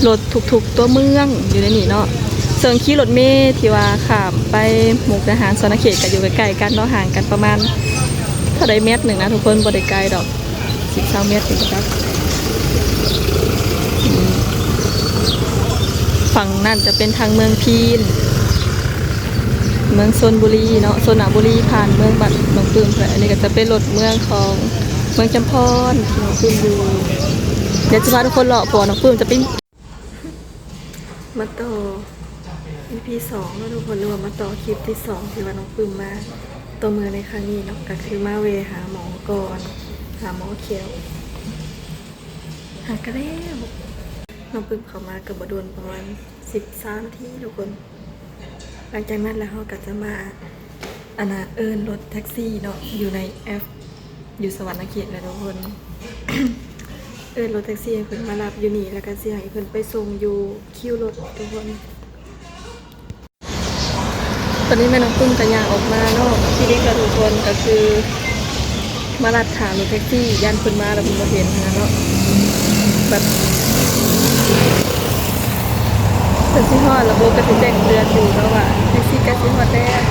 ລົດທຸກໆຕົວເມືອງຢູ່ໃນນີ້ເນາະ. ເຊິ່ງຂີ່ລົດເມທີ່ວ່າຂ້າມໄປມຸກດາຫານສະຫວັນນະເຂດກໍຢູ່ໃກ້ໆກັນເນາະ, ຫ່າງກັນປະມານເທົ່າໃດແມັດໜຶ່ງນະທຸກຄົນ, ບໍ່ໄດ້ໄກດອກ ສິບ ຊາວແມັດນີ້ກໍຈັກ. ອືມ ຝັ່ງນັ້ນຈະເປັນທາງເມືອງພີນ ເມືອງຊົນບູລີເນາະ, ຊົນນະບູລີ ຜ່ານເມືອງບ້ານນ້ອງປຶ້ມໄປ. ອັນນີ້ກໍຈະເປັນລົດເມືອງຂອງເມືອງຈຳພອນທີ່ນ້ອງປຶ້ມຢູ່. ດຽວຈະພາທຸກຄົນເລາະ ເພາະວ່ານ້ອງປຶ້ມຈະໄປ ມາຕໍ່ ອີພີ ສອງເນາະທຸກຄົນ ຫຼືວ່າມາຕໍ່ຄລິບທີສອງ ທີ່ວ່ານ້ອງປຶ້ມມາຕໍ່ເມືອງໃນຄັ້ງນີ້ເນາະ, ກໍຄືມາແວ່ຫາໝໍກ່ອນ ຫາໝໍແຂ້ວ. ຫາກໍແລ້ວ ນ້ອງປຶ້ມເຂົ້າມາກໍບໍ່ດົນ ປະມານສິບ ຊາວນາທີທຸກຄົນ. ຫຼັງຈາກນັ້ນແລ້ວເຮົາກໍຈະມາ ອັນນ່າ ເອີ້ນລົດແທັກຊີເນາະ ຢູ່ໃນແອັບ ຢູ່ສະຫວັນນະເຂດນະທຸກຄົນ. ເອີ້ນລົດແທັກຊີໃຫ້ເພິ່ນມາຮັບຢູ່ນີ້ ແລ້ວກໍຊິໃຫ້ເພິ່ນໄປສົ່ງຢູ່ຄິວລົດທຸກຄົນ. ຕອນນີ້ແມ່ນ້ອງປຶ້ມກໍຍ່າງອອກມານອກຄລີນິກແລ້ວທຸກຄົນ, ກໍຄືມາລັດຖ້າລົດແທັກຊີ ຢ້ານເພິ່ນມາແລ້ວເພິ່ນບໍ່ເຫັນຫັ້ນນະເນາະ. ແບບ ເພິ່ນຊິຮອດລະບໍ່ ກໍຊິແຈ້ງເຕືອນຢູ່ເນາະວ່າແທັກຊີໃກ້ຊິຮອດແລ້ວ.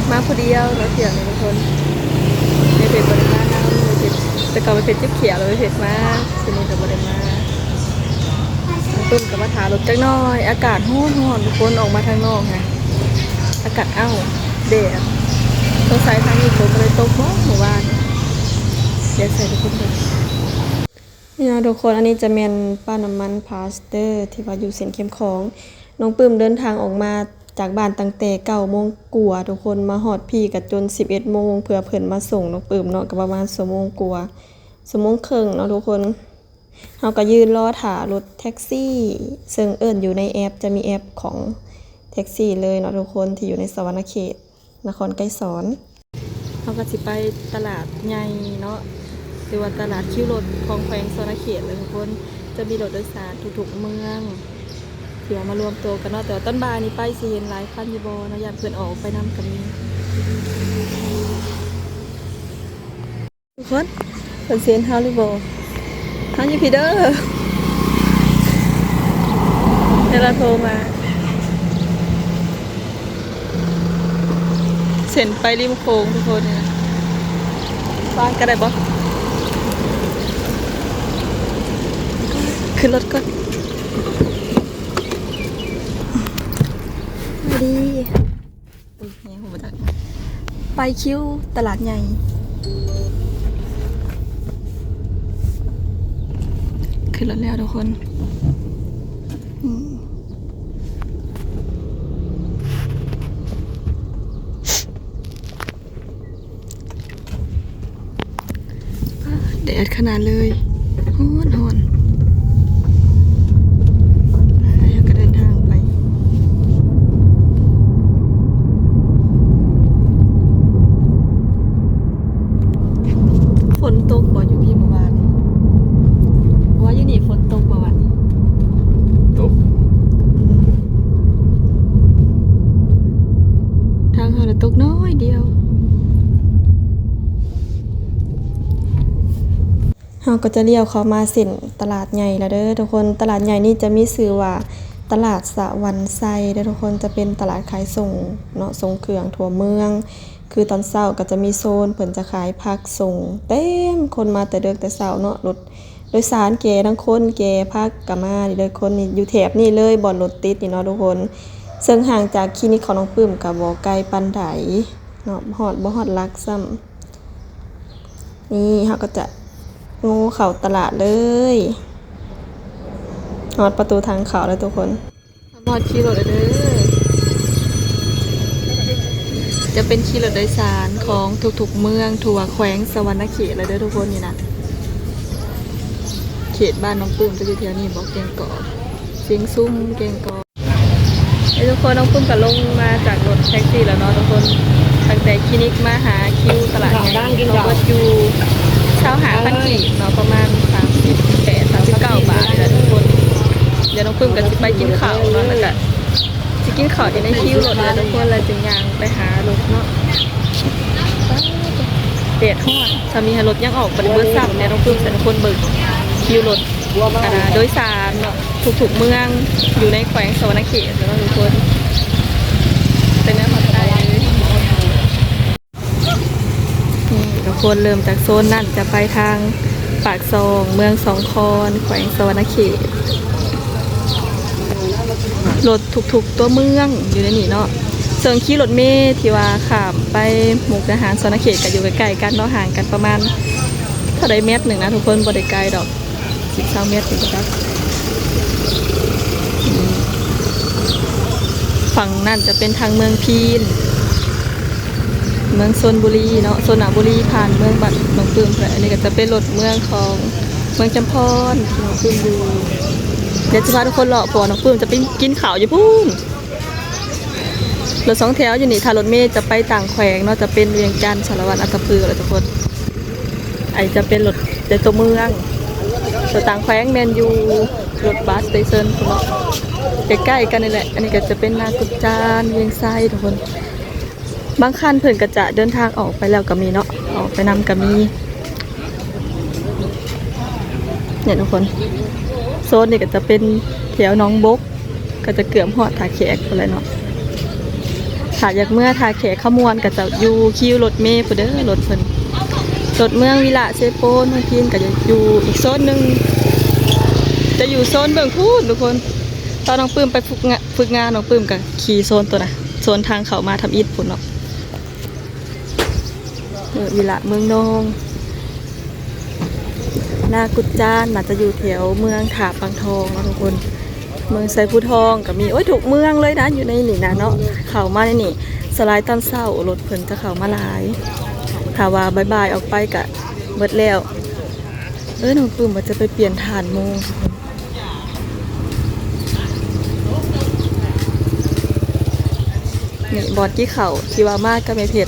ມາຜູ້ດຽວເນາະ ທ່ຽວນີ້ທຸກຄົນ. ແມ່ເພັດບໍ່ໄດ້ມານຳ ແມ່ເພັດ ແຕ່ເກົ່າແມ່ເພັດເຈັບຂຽວແລ້ວແມ່ເພັດມາ, ທີນີ້ກໍບໍ່ໄດ້ມາ. ປຶ້ມກໍມາຖ້າລົດຈັກໜ້ອຍ. ອາກາດຮ້ອນໆ ທຸກຄົນ, ອອກມາທາງນອກນະ ອາກາດ ເອົ້າ ແດດ. ສົງໄສທາງນີ້ຝົນບໍ່ໄດ້ຕົກບໍ ມື້ວານ. ແດດໃສ່ທຸກຄົນເບິ່ງ. ນີ້ເນາະທຸກຄົນ, ອັນນີ້ຈະແມ່ນປ້ຳນ້ຳມັນພາສເຕີ ທີ່ວ່າຢູ່ເສັ້ນເຂັມຂອງ. ນ້ອງປຶ້ມເດີນທາງອອກມາຈາກບ້ານຕັ້ງແຕ່ເກົ້າໂມງກວ່າທຸກຄົນ, ມາຮອດພີ້ກໍຈົນສິບເອັດໂມງ ເພື່ອເພິ່ນມາສົ່ງນ້ອງປຶ້ມເນາະ, ກໍປະມານຊົ່ວໂມງກວ່າ ຊົ່ວໂມງເຄິ່ງເນາະທຸກຄົນ. ເຮົາກໍຢືນລໍຖ້າລົດແທັກຊີ ເຊິ່ງເອີ້ນຢູ່ໃນແອັບ, ຈະມີແອັບຂອງແທັກຊີເລີຍເນາະທຸກຄົນ ທີ່ຢູ່ໃນສະຫວັນນະເຂດ ນະຄອນໄກສອນ. ເຮົາກໍຊິໄປຕະຫຼາດໃຫຍ່ເນາະ ຫຼືວ່າຕະຫຼາດຄິວລົດຂອງແຂວງສະຫວັນນະເຂດເລີຍທຸກຄົນ. ຈະມີລົດໂດຍສານທຸກໆເມືອງທີ່ວ່າມາລວມໂຕກັນເນາະ, ແຕ່ວ່າຕອນບ່າຍນີ້ໄປຊິເຫັນຫຼາຍຄັນຢູ່ບໍ່ເນາະ, ຢ້ານເພິ່ນອອກໄປນຳກໍມີ. ທຸກຄົນ ເພິ່ນຊິເຫັນເຮົາຫຼືບໍ່? ເຮົາຢູ່ພີ້ເດີ ໃຫ້ລາວໂທມາ. ເສັ້ນໄປລິມໂຂງທຸກຄົນ, ນີ້ນະ ວາງກໍໄດ້ບໍ່? ຂຶ້ນລົດກ່ອນ. ສະບາຍດີ. ອຸ້ຍ ຍັງບໍ່ຈັກ ໄປຄິວຕະຫຼາດໃຫຍ່. ຂຶ້ນລົດແລ້ວທຸກຄົນ. ອືມ ແດດຂະໜາດເລີຍ ຮ້ອນໆ. ເຮົາກໍເດີນທາງໄປ ຝົນຕົກບໍ່ຢູ່ພີ້ມື້ວານນີ້? ວ່າຢູ່ນີ້ຝົນຕົກບໍ່ວານນີ້? ຕົກ. ທາງເຮົາລະຕົກໜ້ອຍດຽວ. ເຮົາກໍຈະລ້ຽວເຂົ້າມາເສັ້ນຕະຫຼາດໃຫຍ່ແລ້ວເດີທຸກຄົນ. ຕະຫຼາດໃຫຍ່ນີ້ຈະມີຊື່ວ່າຕະຫຼາດສະຫວັນໄຊເດີທຸກຄົນ, ຈະເປັນຕະຫຼາດຂາຍສົ່ງເນາະ, ສົ່ງເຄື່ອງທົ່ວເມືອງ. ຄືຕອນເຊົ້າກໍຈະມີໂຊນເພິ່ນຈະຂາຍຜັກສົ່ງ ເຕັມ, ຄົນມາແຕ່ເດິກແຕ່ເຊົ້າເນາະ. ລົດໂດຍສານແກ່ທັງຄົນແກ່ຜັກກໍມາເດີ, ຄົນນີ້ຢູ່ແຖບນີ້ເລີຍ ບ່ອນລົດຕິດນີ້ເນາະທຸກຄົນ. ເຊິ່ງຫ່າງຈາກຄລີນິກຂອງນ້ອງປຶ້ມກໍບໍ່ໄກປານໃດເນາະ, ຮອດ ບໍ່ຮອດຫຼັກຊ້ຳ. ນີ້ເຮົາກໍຈະໂງ່ເຂົ້າຕະຫຼາດເລີຍ, ຮອດປະຕູທາງເຂົ້າແລ້ວທຸກຄົນ. ຮອດຄິວລົດແລ້ວເດີ, ຈະເປັນຄິວລົດໂດຍສານຂອງທຸກໆເມືອງທົ່ວແຂວງສະຫວັນນະເຂດແລ້ວເດີທຸກຄົນ. ນີ້ນະ ເຂດບ້ານນ້ອງປຶ້ມກໍຢູ່ແຖວນີ້ບໍ? ແກ້ງກອກ, ຊຽງຊຸມ, ແກ້ງກອກ. ເອີ ທຸກຄົນ, ນ້ອງປຶ້ມກໍລົງມາຈາກລົດແທັກຊີແລ້ວເນາະທຸກຄົນ. ຕັ້ງແຕ່ຄລີນິກມາຫາຄິວຕະຫຼາດໃຫຍ່ ເຮົາເບິດຢູ່ຊາວຫ້າພັນກີບເນາະ, ປະມານສາມສິບແປດ ສາມສິບເກົ້າບາດນີ້ແຫຼະທຸກຄົນ. ດຽວນ້ອງປຶ້ມກໍຊິໄປກິນເຂົ້າເນາະ, ແລ້ວກໍຊິກິນເຂົ້າຢູ່ໃນຄິວລົດແຫຼະທຸກຄົນ, ແລ້ວຈຶ່ງຍ່າງໄປຫາລົດເນາະ. ແດດຮ້ອນ ຖ້າມີໃຫ້ລົດຍັງອອກບໍ່ໄດ້ເບິດຊ້ຳແດ່. ນ້ອງປຶ້ມໃສ່ທຸກຄົນເບິ່ງຄິວລົດ. ອັນນ່າ ໂດຍສານເນາະ ທຸກໆເມືອງຢູ່ໃນແຂວງສະຫວັນນະເຂດເນາະທຸກຄົນ ເປັນແນວຮອດໄດ້ເລີຍ. ນີ້ທຸກຄົນ ເລີ່ມຈາກໂຊນນັ້ນຈະໄປທາງປາກຊ່ອງ ເມືອງສອງຄອນ ແຂວງສະຫວັນນະເຂດ. ລົດທຸກໆຕົວເມືອງຢູ່ໃນນີ້ເນາະ ເຊິ່ງຂີ່ລົດເມທີ່ວ່າຂ້າມໄປມຸກດາຫານ ສະຫວັນນະເຂດ ກໍຢູ່ໃກ້ໆກັນເນາະ ຫ່າງກັນປະມານເທົ່າໃດແມັດໜຶ່ງນະທຸກຄົນ ບໍ່ໄດ້ໄກດອກ ສິບ ຊາວແມັດນີ້ກໍຈັກ. ຝັ່ງນັ້ນຈະເປັນທາງເມືອງພີນ ເມືອງຊົນບຸລີເນາະ ຊົນນະບຸລີ ຜ່ານເມືອງບ້ານນ້ອງປຶ້ມ. ແລະ ອັນນີ້ກໍຈະເປັນລົດເມືອງຂອງເມືອງຈຳພອນທີ່ນ້ອງປຶ້ມຢູ່. ດຽວຈະພາທຸກຄົນເລາະ ເພາະວ່ານ້ອງປຶ້ມຈະໄປກິນເຂົ້າຢູ່ພຸ້ນ. ລົດສອງແຖວຢູ່ນີ້ ຖ້າລົດເມຈະໄປຕ່າງແຂວງເນາະ ຈະເປັນວຽງຈັນ ສາລະວັນ ອັດຕະປືແຫຼະທຸກຄົນ. ອັນນີ້ຈະເປັນລົດໃນຕົວເມືອງ ລົດຕ່າງແຂວງແມ່ນຢູ່ລົດບັສສະເຕເຊິນພຸ້ນເນາະ ໃກ້ໆກັນນີ້ແຫຼະ. ອັນນີ້ກໍຈະເປັນນາກຸດຈານ ວຽງໄຊທຸກຄົນ. ບາງຄັນເພິ່ນກໍຈະເດີນທາງອອກໄປແລ້ວກໍມີເນາະ ອອກໄປນຳກໍມີ. ນີ້ທຸກຄົນ ໂຊນນີ້ກໍຈະເປັນແຖວໜອງບົກ ກໍຈະເກືອບຮອດທ່າແຂກພຸ້ນແຫຼະເນາະ. ຖ້າຢາກເມືອທ່າແຂກຄຳມ່ວນກໍຈະຢູ່ຄິວລົດເມພຸ້ນເດີ ລົດເພິ່ນ. ລົດເມືອງວິລະ ເຊໂປນ ເມືອງພີນກໍຈະຢູ່ອີກໂຊນໜຶ່ງ ຈະຢູ່ໂຊນເບື້ອງພຸ້ນທຸກຄົນ. ຕອນນ້ອງປຶ້ມໄປຝຶກງານ ຝຶກງານ ນ້ອງປຶ້ມກໍຂີ່ໂຊນຕົວນະ ໂຊນທາງເຂົ້າມາທຳອິດພຸ້ນເນາະ. ເມືອງວິລະ ເມືອງນອງ ນາກຸດຈານ ໜ້າຈະຢູ່ແຖວເມືອງທ່າປາງທອງເນາະທຸກຄົນ. ເມືອງໄຊພູທອງກໍມີ ໂອ້ຍ ທຸກເມືອງເລີຍນະ ຢູ່ໃນນີ້ນະເນາະ. ເຂົ້າມາໃນນີ້ ສະຫຼາຍຕອນເຊົ້າ ລົດເພິ່ນຈະເຂົ້າມາຫຼາຍ ຖ້າວ່າບ່າຍໆອອກໄປກະເບິດແລ້ວ. ເອີ ນ້ອງປຶ້ມວ່າຈະໄປປ່ຽນຖ່ານໂມງ. ນີ້ບ່ອນກິນເຂົ້າທີ່ວ່າມາກັບແມ່ເພັດ.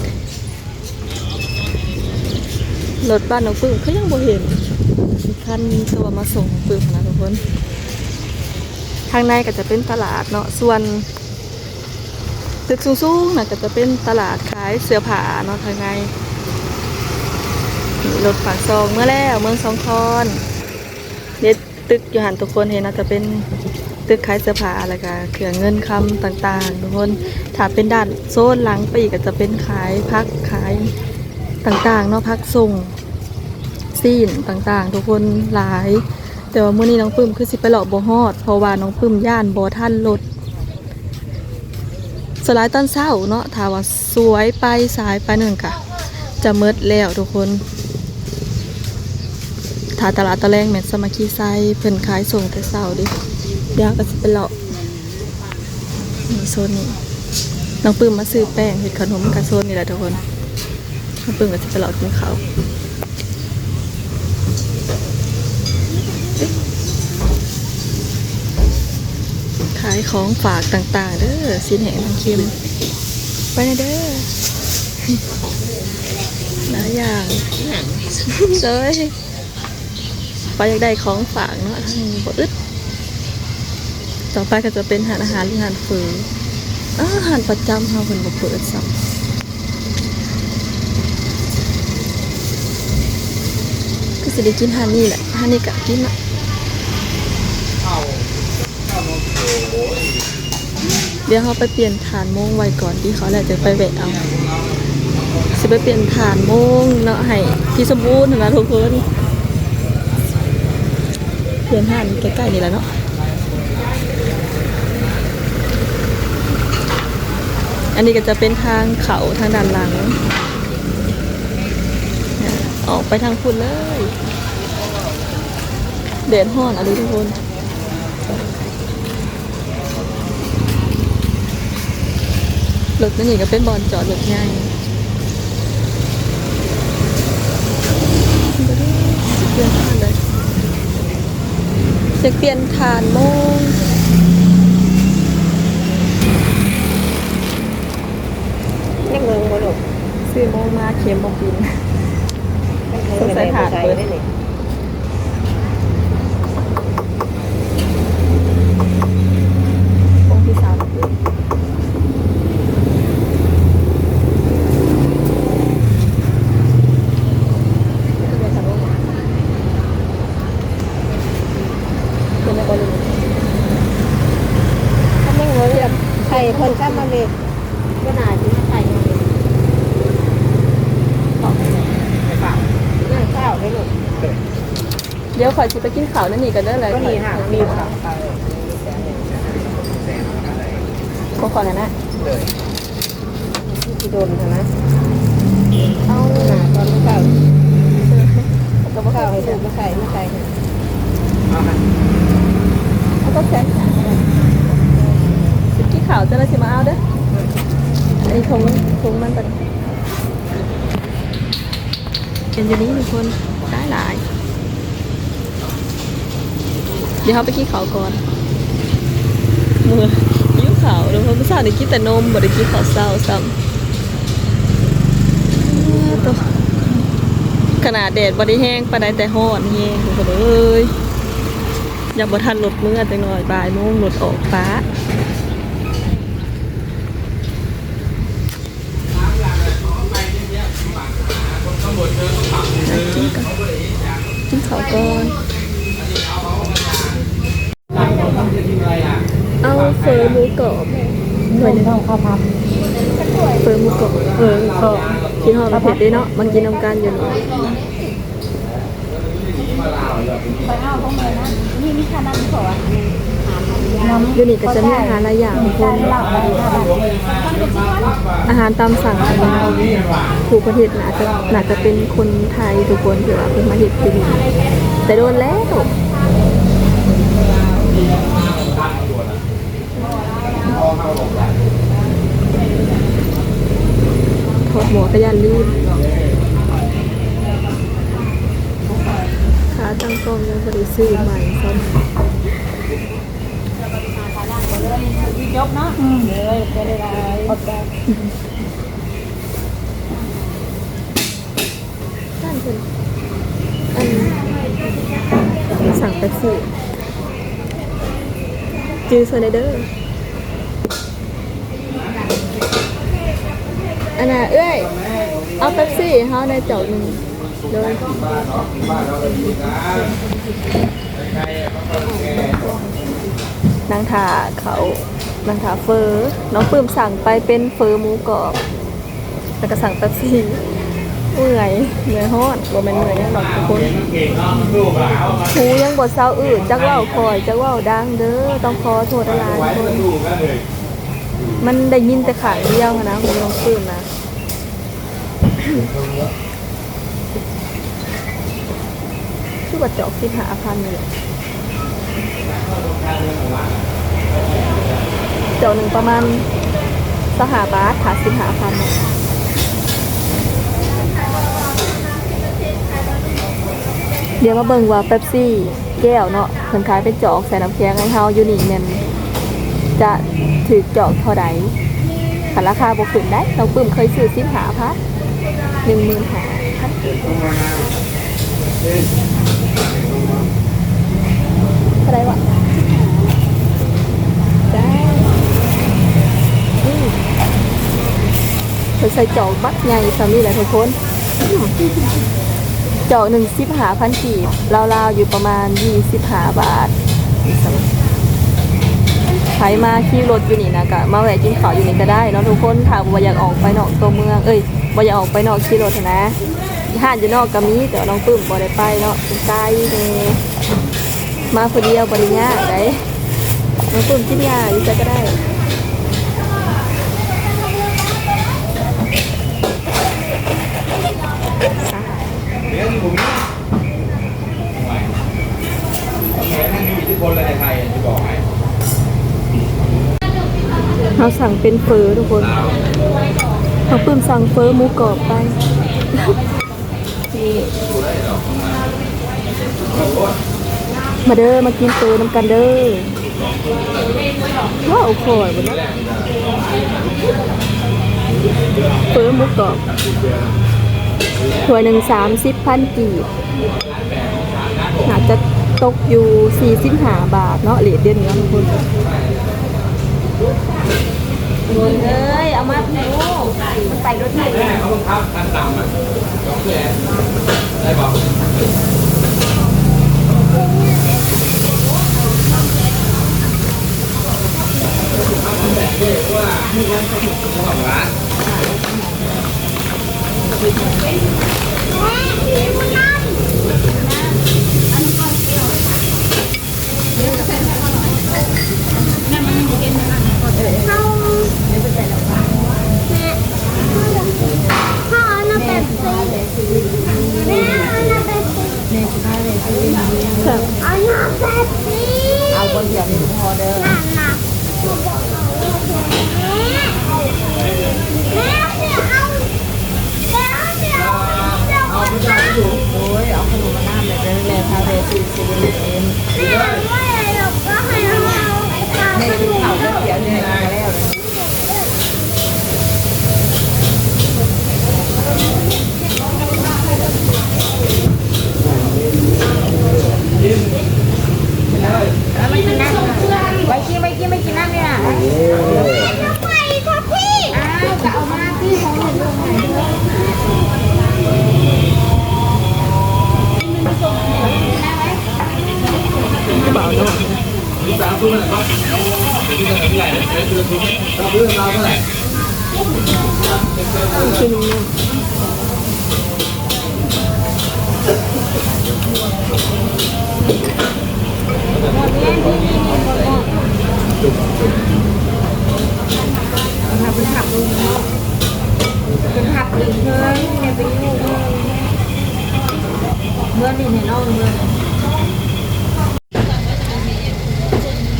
ລົດບ້ານນ້ອງປຶ້ມຄືຍັງບໍ່ເຫັນ ຄັນທີ່ວ່າມາສົ່ງນ້ອງປຶ້ມຫັ້ນນະທຸກຄົນ. ທາງໃນກໍຈະເປັນຕະຫຼາດເນາະ ສ່ວນຕຶກສູງໆນັ້ນກໍຈະເປັນຕະຫຼາດຂາຍເສື້ອຜ້າເນາະ ທາງໃນ. ນີ້ລົດປາກຊ່ອງເມືອແລ້ວ ເມືອງສອງຄອນ ເດ້. ຕຶກຢູ່ຫັ້ນທຸກຄົນເຫັນ ອາດຈະເປັນຕຶກຂາຍເສື້ອຜ້າ ແລ້ວກະເຄື່ອງເງິນຄຳຕ່າງໆທຸກຄົນ. ຖ້າເປັນດ້ານໂຊນຫຼັງໄປອີກກໍຈະເປັນຂາຍຜັກຂາຍຕ່າງໆເນາະ ຜັກສົ່ງ ຊີ້ນຕ່າງໆທຸກຄົນ ຫຼາຍ. ແຕ່ວ່າມື້ນີ້ນ້ອງປຶ້ມຄືຊິໄປເລາະບໍ່ຮອດ ເພາະວ່ານ້ອງປຶ້ມຢ້ານບໍ່ທັນລົດ. ສ່ວນຫຼາຍຕອນເຊົ້າເນາະ ຖ້າວ່າສວຍໄປສາຍໄປນັ້ນກະຈະໝົດແລ້ວທຸກຄົນ. ຖ້າຕະຫຼາດຕອນແລງແມ່ນສາມັກຄີໄຊ ເພິ່ນຂາຍສົ່ງແຕ່ເຊົ້າເດ້. ດຽວເຮົາກໍຊິໄປເລາະ ນີ້ໂຊນນີ້ ນ້ອງປຶ້ມມາຊື້ແປ້ງເຮັດຂະໜົມກະໂຊນນີ້ແຫຼະທຸກຄົນ. ນ້ອງປຶ້ມກໍຊິໄປເລາະກິນເຂົ້າ ຂາຍຂອງຝາກຕ່າງໆເດີ ຊີ້ນແຫ້ງ ທາງເຄັມ ໄປແດ່ເດີ ຫຼາຍຢ່າງເລີຍ. ໄປຢາກໄດ້ຂອງຝາກເນາະ ທາງນີ້ບໍ່ອຶດ. ຕໍ່ໄປກໍຈະເປັນຮ້ານອາຫານ ຫຼື ຮ້ານເຝີ. ອ້າ ຮ້ານປະຈຳເຮົາເພິ່ນບໍ່ເປີດຊ້ຳ. ກໍຊິໄດ້ກິນຮ້ານນີ້ແຫຼະ ຮ້ານນີ້ກະກິນເນາະ. ດຽວເຮົາໄປປ່ຽນຖ່ານໂມງໄວ້ກ່ອນ ກິນເຂົ້າແລ້ວຈະໄປແວະເອົາ. ຊິໄປປ່ຽນຖ່ານໂມງເນາະ ໃຫ້ທີ່ສົມບູນຫັ້ນນະທຸກຄົນ. ປ່ຽນຮ້ານໃກ້ໆນີ້ແຫຼະເນາະ. ອັນນີ້ກໍຈະເປັນທາງເຂົ້າທາງດ້ານຫຼັງ ອອກໄປທາງພຸ້ນເລີຍ. ແດດຮ້ອນອີ່ຫຼີທຸກຄົນ. ລົດໃນນີ້ກໍເປັນບ່ອນຈອດລົດໃຫຍ່. ຊິປ່ຽນຮ້ານໃດ? ຢາກປ່ຽນຖ່ານໂມງ. ຍັງເບິ່ງບໍ່ລູກ? ຊື້ໂມງມາເຂັມບໍ່ປິ່ນ ສົງໄສຖ່ານເບິດ. ໂມງທີສາມ ເ ດຽວຂ້ອຍຊິໄປກິນເຂົ້າໃນນີ້ກ່ອນເດີ ແລ້ວຂ້ອຍ ນີ້ຫາມີເຂົ້າ ຂອງຂ້ອຍຫັ້ນນະ ໂດຍ ຊິໂດນຫັ້ນນະ ເອົາ ຕອນເຊົ້າ ເອົາກັບເຂົ້າໃຫ້ລູກມາໃສ່ ມາໃສ່ ເອົາກັບແຊນ ຊິກິນເຂົ້າ ເຈົ້າໜ້າຊິມາເອົາເດີ ອັນນີ້ຖົງ ຖົງມັນກ່ອນ. ເປັນຢູ່ນີ້ທຸກຄົນ ຫຼາຍໆ ດຽວເຮົາໄປກິນເຂົ້າກ່ອນ ເມື່ອຫິວເຂົ້າ ແລ້ວເມື່ອເຊົ້ານີ້ກິນແຕ່ນົມ ບໍ່ໄດ້ກິນເຂົ້າເຊົ້າຊ້ຳ ຂະໜາດແດດບໍ່ໄດ້ແຮງປານໃດ ແຕ່ຮ້ອນແຮງທຸກຄົນເອີຍ ຍັງບໍ່ທັນລົດເມືອ ຈັກໜ່ອຍບ່າຍໂມງລົດອອກປະ. ກິນກ່ອນ ກິນເຂົ້າກ່ອນ ເອົາເຝີໝູກອບ ເຝີໝູກອບ ເຝີໝູກອບ ເອີ ເອີ ຄິດຮອດປະເທດເດ້ເນາະ ມາກິນນຳກັນຢູ່ນີ້. ຢູ່ນີ້ກໍຈະມີອາຫານຫຼາຍຢ່າງທຸກຄົນ ອາຫານຕາມສັ່ງຂອງຜູ້ເພິ່ນເຮັດ ໜ້າຈະ ໜ້າຈະເປັນຄົນໄທທຸກຄົນ ທີ່ວ່າເພິ່ນມາເຮັດຢູ່ນີ້ ແຕ່ດົນແລ້ວ. ຖອດໝໍ້ກະຢ້ານລືມ ຂາຕັ້ງກ້ອງຍັງບໍ່ໄດ້ຊື້ໃໝ່ຊ້ຳ ຈົບເນາະ ເອີ ຂອບໃຈ. ຮ້ານເພິ່ນ ອັນ ສັ່ງເປັບຊີ ຈື່ຊ່ວຍແດ່ເດີ ອັນນ່າ ເອື້ອຍ ເອົາເປັບຊີໃຫ້ເຮົາແດ່ຈອກໜຶ່ງ ໂດຍ ນັ່ງຖ້າເຂົ້າ ນັ່ງຖ້າເຝີ ນ້ອງປຶ້ມສັ່ງໄປເປັນເຝີໝູກອບ ແລ້ວກໍສັ່ງເປັບຊີ ເມື່ອຍ ເມື່ອຍຮ້ອນ ບໍ່ແມ່ນເມື່ອຍຫຍັງດອກທຸກຄົນ ຫູຍັງບໍ່ເຊົາອື້ ຈັກເວົ້າຄ່ອຍ ຈັກເວົ້າດັງເດີ ຕ້ອງຂໍໂທດຫຼາຍໆທຸກຄົນ ມັນໄດ້ຍິນແຕ່ຂ້າງດຽວຫັ້ນນະ ຫູນ້ອງປຶ້ມນະ. ຄືວ່າຈອກສິບຫ້າພັນນີ້ແຫຼະ ຈອກໜຶ່ງປະມານຊາວຫ້າບາດ ຖ້າສິບຫ້າພັນເນາະ. ດຽວມາເບິ່ງວ່າເປັບຊີແກ້ວເນາະ ເພິ່ນຂາຍເປັນຈອກໃສ່ນ້ຳແຂງໃຫ້ເຮົາຢູ່ນີ້ແມ່ນຈະຖືກຈອກເທົ່າໃດ? ຄັນລາຄາບໍ່ຂຶ້ນໄດ໋ ນ້ອງປຶ້ມເຄີຍຊື້ສິບຫ້າພັນ ໜຶ່ງໝື່ນຫ້າພັນກີບ ເທົ່າໃດວະ? ຈ້າ ອືມ ເພິ່ນໃສ່ຈອກບັກໃຫຍ່ສ່ຳນີ້ແຫຼະທຸກຄົນ. ອືມ ຈອກໜຶ່ງສິບຫ້າພັນກີບ ລາວໆຢູ່ປະມານຊາວຫ້າບາດ. ໃຜມາຂີ່ລົດຢູ່ນີ້ນະ ກະມາແວະກິນເຂົ້າຢູ່ນີ້ກະໄດ້ເນາະທຸກຄົນ ຖ້າບໍ່ຢາກອອກໄປນອກຕົວເມືອງ ເອີຍ ບໍ່ຢາກອອກໄປນອກຂີ່ລົດຫັ້ນນະ. ຮ້ານຢູ່ນອກກະມີ ແຕ່ວ່ານ້ອງປຶ້ມບໍ່ໄດ້ໄປເນາະ ມັນໄກແດ່. ມາຜູ້ດຽວບໍ່ໄດ້ຍາກໃດ໋ ນ້ອງປຶ້ມກິນຫຍ້າຢູ່ໃສກະໄດ້. ເຮົາສັ່ງເປັນເຝີທຸກຄົນ ນ້ອງປຶ້ມສັ່ງເຝີໝູກອບໄປ. ນີ້ ມາເດີ ມາກິນເຝີນຳກັນເດີ. ວ້າວ ຂ້ອຍບໍ່ໄດ້ ເຝີໝູກອບ ຖ້ວຍໜຶ່ງສາມສິບພັນກີບ ໜ້າຈະຕົກຢູ່ສີ່ສິບຫ້າບາດເນາະ ເຣດດຽວນີ້ເນາະທຸກຄົນ. ໂອ້ຍເອີຍ ເອົາມາພີ້ລູກ ມັນໄປລົດນີ້ແລ້ວ. ແມ່ ມີຜູ້ນຳ. ເອົາໜ້າແບບນີ້ ເອົາຄົນດຽວນີ້ພໍເດີ ນັ້ນນະ ແມ່ ແມ່ຊິເອົາ ແມ່ຊິເອົາ ເອົາຂະໜົມມານຳ ໂອ້ຍ ເອົາຂະໜົມມານຳແລ້ວເດີ ແມ່ພາແມ່ຊື້ເຊເວັນເອເອັມ ແມ່ ແມ່ເອົາ ແມ່ກິນເຂົ້າຄົນດຽວ ແມ່ກິນແລ້ວ. ໄວ້ກິນ ໄວ້ກິນ ໄວ້ກິນນ້ຳນີ້ນະ ອ້າວ ກະເອົາມາຕິ ຂອງລູກ ບໍ່ເນາະ.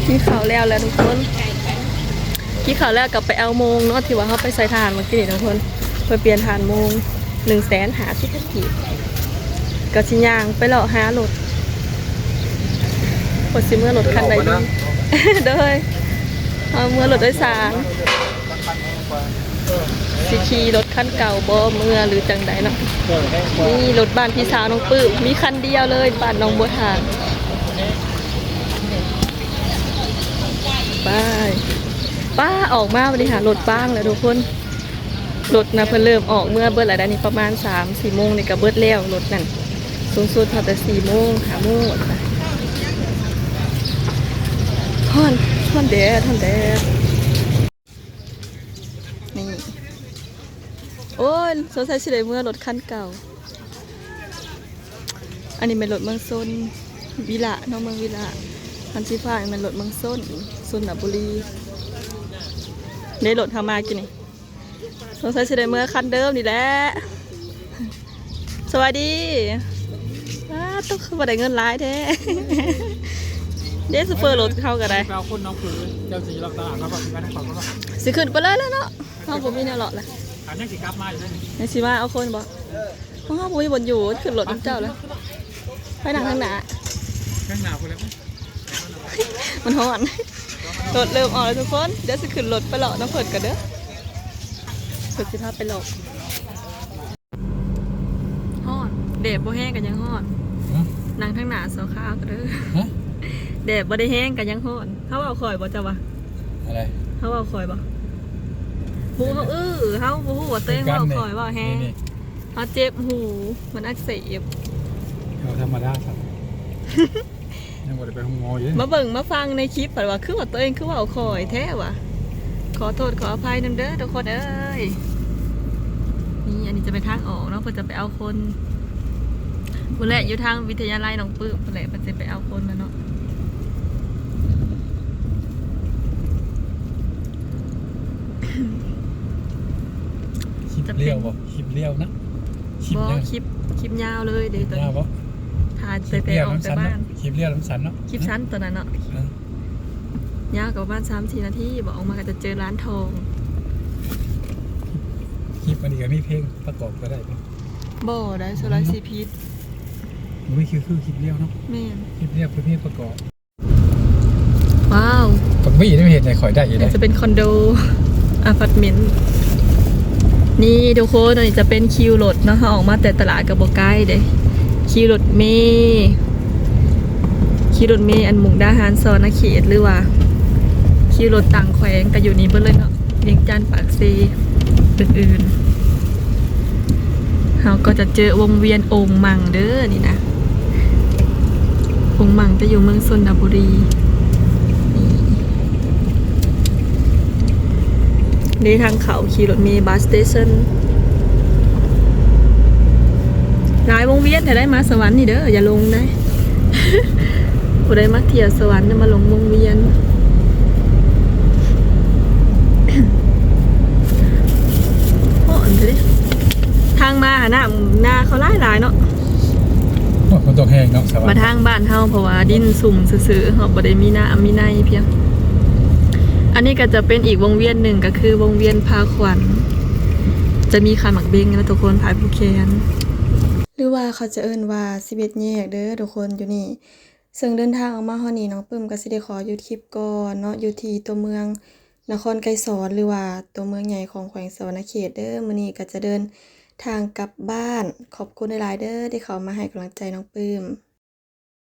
ກິນເຂົ້າແລ້ວແລ້ວທຸກຄົນ ກິນເຂົ້າແລ້ວກໍໄປເອົາໂມງເນາະ ທີ່ວ່າເຮົາໄປໃສ່ຖ່ານເມື່ອກີ້ນີ້ທຸກຄົນ ໄປປ່ຽນຖ່ານໂມງ ໜຶ່ງແສນຫ້າສິບພັນກີບ ກໍຊິຍ່າງໄປເລາະຫາລົດ ວ່າຊິເມືອລົດຄັນໃດດີ ໂດຍ ເອົາເມືອລົດໂດຍສານ ຊິຂີ່ລົດຄັນເກົ່າບໍ່ເມືອ ຫຼືຈັ່ງໃດເນາະ. ນີ້ລົດບ້ານພີ່ສາວນ້ອງປຶ້ມ ມີຄັນດຽວເລີຍ ບ້ານໜອງບົວທາງ. ໄປ ປ້າ ອອກມາບັດນີ້ຫາລົດປ້າງແລ້ວທຸກຄົນ. ລົດນະເພິ່ນເລີ່ມອອກເມືອເບິດແລ້ວ ດຽວນີ້ປະມານສາມສີ່ໂມງນີ້ກໍເບິດແລ້ວລົດນັ້ນ. ສູງສຸດເຮົາແຕ່ສີ່ໂມງ ຫ້າໂມງ. ຮ້ອນ ຮ້ອນແດດ ຮ້ອນແດດ. ນີ້ ໂອ້ຍ ສົງໄສຊິໄດ້ເມືອລົດຄັນເກົ່າ. ອັນນີ້ແມ່ນລົດເມືອຊົນວິລະເນາະ ເມືອວິລະ. ຄັນສີຟ້ານີ້ແມ່ນລົດເມືອຊົນ ຊົນນະບູລີ. ເດ້ ລົດເຮົາມາກີ້ນີ້ ສົງໄສຊິໄດ້ເມືອຄັນເດີມນີ້ແຫຼະ. ສະບາຍດີ. ອ້າ ຕົກ ຄືວ່າໄດ້ເງິນຫຼາຍແທ້. ເດ້ ໂຊເຟີລົດເຮົາກໍໄດ້ ໄປເອົາຄົນເນາະ ຄືເຈົ້າຊິລັອກຕະຫຼາດ ແລ້ວກໍຊິໄປທາງຂວາ ຊິຂຶ້ນໄປເລີຍແລ້ວເນາະ. ເຮົາບໍ່ມີແນວເລາະລະ ອັນຍັງຊິກັບມາຢູ່ເດ້ ຍັງຊິມາເອົາຄົນບໍ່? ຂອງເຮົາບໍ່ມີບ່ອນຢູ່ ຂຶ້ນລົດນຳເຈົ້າລະ. ໄປນັ່ງທາງໜ້າ ທາງໜ້າພຸ້ນແຫຼະ. ມັນຮ້ອນ ລົດເລີ່ມອອກແລ້ວທຸກຄົນ. ດຽວຊິຂຶ້ນລົດໄປເລາະນຳເພິ່ນກ່ອນເດີ ເພິ່ນຊິພາໄປເລາະ. ຮ້ອນ ແດດບໍ່ແຮງກໍຍັງຮ້ອນ. ຮະ? ນັ່ງທາງໜ້າຊົ່ວຄາວກໍເດີ. ຮະ? ແດດບໍ່ໄດ້ແຮງກໍຍັງຮ້ອນ. ເຮົາເວົ້າຄ່ອຍບໍ່ ເຈົ້າວ່າ? ອະໄລ? ເຮົາເວົ້າຄ່ອຍບໍ່? ຫູເຮົາອື້ ເຮົາບໍ່ຮູ້ວ່າຕົວເອງເວົ້າຄ່ອຍເວົ້າແຮງ. ນີ້ໆ ເຮົາເຈັບຫູ ມັນອັກເສບ. ເຮົາທຳມະດາຊັ້ນ. ຍັງບໍ່ໄດ້ໄປໂຮງໝໍຢູ່ເດ້. ມາເບິ່ງມາຟັງໃນຄລິບ ບັດວ່າຄືວ່າຕົວເອງຄືເວົ້າຄ່ອຍແທ້ຫວາ. ຂໍໂທດຂໍອະໄພນຳເດີທຸກຄົນເອີຍ. ນີ້ ອັນນີ້ຈະເປັນທາງອອກເນາະ ເພິ່ນຈະໄປເອົາຄົນ ພຸ້ນແຫຼະ ຢູ່ທາງວິທະຍາໄລໜອງປຶ້ມພຸ້ນແຫຼະ ເພິ່ນຈະໄປເອົາຄົນລະເນາະ. ຄລິບລຽວບໍ່? ຄລິບລຽວນະ? ຄລິບ ບໍ່ ຍາວ ຄລິບ ຄລິບຍາວເລີຍເດ້ ຄລິບຍາວບໍ່? ຕອນນີ້ ຖ້າແຕ່ ແຕ່ອອກແຕ່ບ້ານ ຄລິບລຽວມັນສັ້ນເນາະ ຄລິບຍາວມັນສັ້ນເນາະ. ຄລິບສັ້ນຕອນນັ້ນເນາະ ເອີ ຍາວກໍປະມານສາມສີ່ນາທີບໍ່? ອອກມາກໍຈະເຈີຮ້ານທອງ. ຄລິບອັນນີ້ກໍມີເພງປະກອບກໍໄດ້ບໍ່? ບໍ່ໄດ້ ສ່ວນຫຼາຍຊິຜິດ. ບໍ່ມີ ຄື ຄືຄລິບລຽວເນາະ. ແມ່ນ ຄລິບລຽວຄືເພງປະກອບ. ວ້າວ ບັກຫວີ້ໄດ້ເຮັດໃຫ້ຂ້ອຍໄດ້ຢູ່ເດ້. ຈະເປັນຄອນໂດ ອາພາດເມັນ. ນີ້ທຸກຄົນ ອັນນີ້ຈະເປັນຄິວລົດເນາະ ເຮົາອອກມາແຕ່ຕະຫຼາດກໍບໍ່ໄກເດ້. ຄິວລົດເມ ຄິວລົດເມອັນມຸກດາຫານສະຫວັນນະເຂດ ຫຼືວ່າຄິວລົດຕ່າງແຂວງກໍຢູ່ນີ້ເບິດເລີຍເນາະ ວຽງຈັນ ປາກເຊ ອື່ນໆ. ເຮົາກໍຈະເຈີວົງວຽນໂອ່ງມັ່ງເດີ ນີ້ນະ ໂອ່ງມັ່ງຈະຢູ່ເມືອງຊົນນະບູລີ. ນີ້ ນີ້ທາງເຂົ້າ ຂີ່ລົດເມ bus station. ຫຼາຍວົງວຽນແທ້ໄດ໋ ມາສະຫວັນນີ້ເດີ ຢ່າຫຼົງໄດ໋. ຜູ້ໃດມາທ່ຽວສະຫວັນຈະມາລົງວົງວຽນ. ຮ້ອນເດ້ ທາງມາຫານ້ຳນາເຂົາຫຼາຍໆເນາະ. ໂອ້ຍ ຝົນ ຕົກແຮງເນາະ ສະຫວັນ ມາທາງບ້ານເຮົາ ເພາະວ່າດິນຊຸ່ມຊື່ໆ ເຮົາບໍ່ໄດ້ມີນ້ຳມີໃນພຽງ. ອັນນີ້ກໍຈະເປັນອີກວົງວຽນໜຶ່ງ ກໍຄືວົງວຽນພາຂວັນ ຈະມີຂາຍໝາກເບັງນະທຸກຄົນ ພາຍຜູ້ແຄນ ຫຼືວ່າເຂົາຈະເອີ້ນວ່າສິບເອັດແຍກເດີທຸກຄົນ ຢູ່ນີ້. ເຊິ່ງເດີນທາງອອກມາຮອດນີ້ ນ້ອງປຶ້ມກໍຊິໄດ້ຂໍຢຸດຄລິບກ່ອນເນາະ ຢູ່ທີ່ຕົວເມືອງນະຄອນໄກສອນ ຫຼືວ່າຕົວເມືອງໃຫຍ່ຂອງແຂວງສະຫວັນນະເຂດເດີ. ມື້ນີ້ກໍຈະເດີນທາງກັບບ້ານ. ຂອບຄຸນຫຼາຍໆເດີ ທີ່ເຂົ້າມາໃຫ້ກຳລັງໃຈນ້ອງປຶ້ມ.